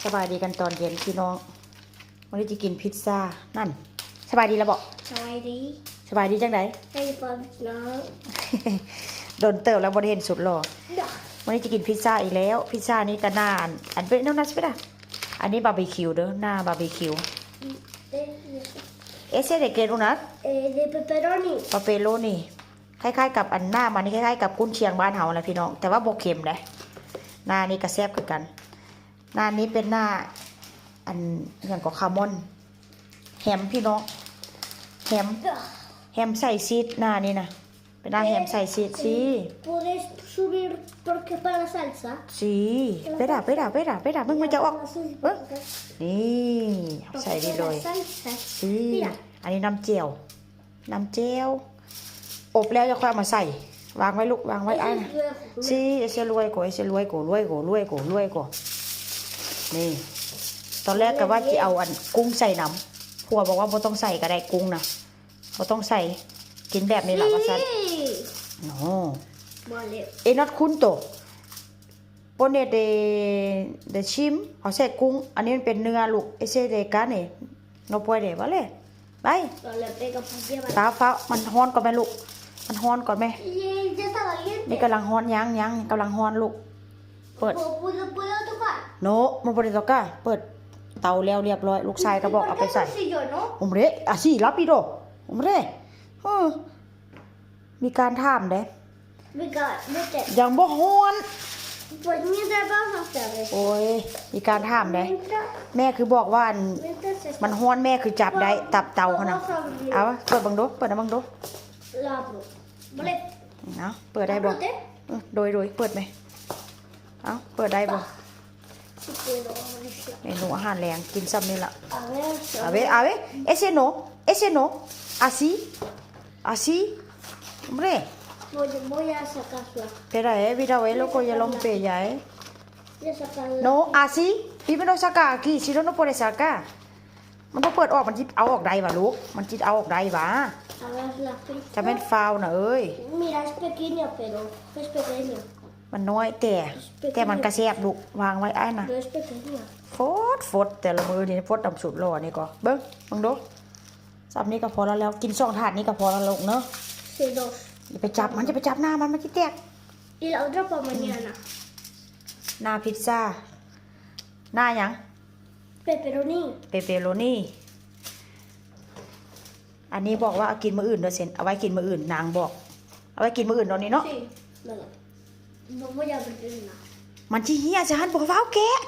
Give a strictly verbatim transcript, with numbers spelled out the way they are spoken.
สบายดีกันตอนเย็นพี่น้อง วันนี้จะกินพิซซ่า นั่น สบายดีแล้วบอก สบายดี สบายดีจังได ไอ้ปอนน้อง โดนเติบแล้วบ่ได้เห็นสุดหล่อ วันนี้จะกินพิซซ่าอีกแล้ว พิซซ่านี่ก็หน้าอันอันเป็นน้ำนัสไปละอันนี้บาร์บีคิวเด้อ หน้าบาร์บีคิว เอ๊ะ เอเซเดเกนอุนัส เอเดเปเปโรนี ปาเปโรนี่ คล้ายๆ กับอันหน้ามันนี่คล้ายๆ กับกุนเชียงบ้านเฮานะพี่น้อง แต่ว่าบ่เค็มนะ หน้านี่ก็แซ่บคือกัน หน้านี้เป็นหน้า อันอย่างก็คามอน แฮมพี่น้อง แฮม แฮมใส่ชีสหน้านี่นะ เป็นหน้าแฮมใส่ชีสสิ Puedes subir porque para salsa สิ เปดาเปดาเปดาเปดามึงมันจะออก เอ้ย นี่ ใส่ดีเลย salsa สิ อันนี้น้ำเจียว น้ำเจียว อบแล้วจะค่อยเอามาใส่ วางไว้ลูก วางไว้อ่ะสิ เอเซ luego เอเซ luego luego luego luego นี่ ตอนแรกก็ว่าจะเอาอันกุ้งใส่น้ำผัวบอกว่าบ่ต้องใส่ก็ได้กุ้งนะบ่ต้องใส่ กินแบบนี้แหละว่าซั่น no Vale. e not junto pone de de shrimp เอาใส่กุ้ง อันนี้มันเป็นเนื้อลูก เอเซ de carne no puede vale ไป Vale, pega para llevar. ฟ้าวฟ้าวมันฮ้อนก่อนไหมลูก มันฮ้อนก่อนไหม Y ya está caliente. นี่กำลังฮ้อนยังยังกำลังฮ้อนลูก เปิด ¿Puedo, puedo, puedo tocar? no มันบ่ได้ต้องการเปิดเตาแล้วเรียบร้อย ลูกชายก็บอกเอาไปใส่ Sí, yo, ¿no? hombre así rápido hombre เออมีการถามเด้ Venga, vete. ยังบ่ฮ้อน Pues mientras vamos a hacer. โอ้ยมีการถามเด้ Mientras, แม่คือบอกว่าอัน mientras está. มันฮ้อนแม่คือจับได้ตับเตาขนาดเอาวะเปิดเบังดูเปิดนะเบังดู Lo abro. Vale. เนาะเปิดได้บ่ Ábrete. เออโดยโดยเปิดไหมเอาเปิดได้บ่ Si puedo abrirlo. เมนูอาหารแรงกินซ้ำนี่ละ A ver. เอาเว้ยเอาเว้ย ese no ese no así así hombre Voy, voy a sacarla. espera eh mira ve loco ya lo pella eh Voy a sacarla. no así primero saca aquí si no no puede sacar มันต้องเปิดออกมันจิเอาออกได้วะลูก มันจิเอาออกได้วะ A ver la pizza. จะเป็นฟาวนะเอ้ย Mira, es pequeña, pero es pequeña. มันน้อยแต่ แต่มันกระแซบลูกวางไว้อ้ายนะ Pero es pequeña. ฟดฟดแต่ละมือนี่ฟดดำสุดหล่อนี่ก็เบิ้งเบิ้งดูสับนี้ก็พอแล้วแล้วกินสองถาดนี้ก็พอแล้วลูกเนาะ Sí, dos. อย่าไปจับมันอย่าไปจับหน้ามันมันจะแตก Y la otra para mañana. หน้าพิซซ่า หน้าหยัง Pepperoni. เปเปโรนี่ อันนี้บอกว่าเอากินมื้ออื่นเด้อเซนเอาไว้กินมื้ออื่นนางบอก เอาไว้กินมื้ออื่นตอนนี้เนาะ Sí. Venga. No voy a abrir una. มันที่เฮียจะหันบอกว่าเอาแกะ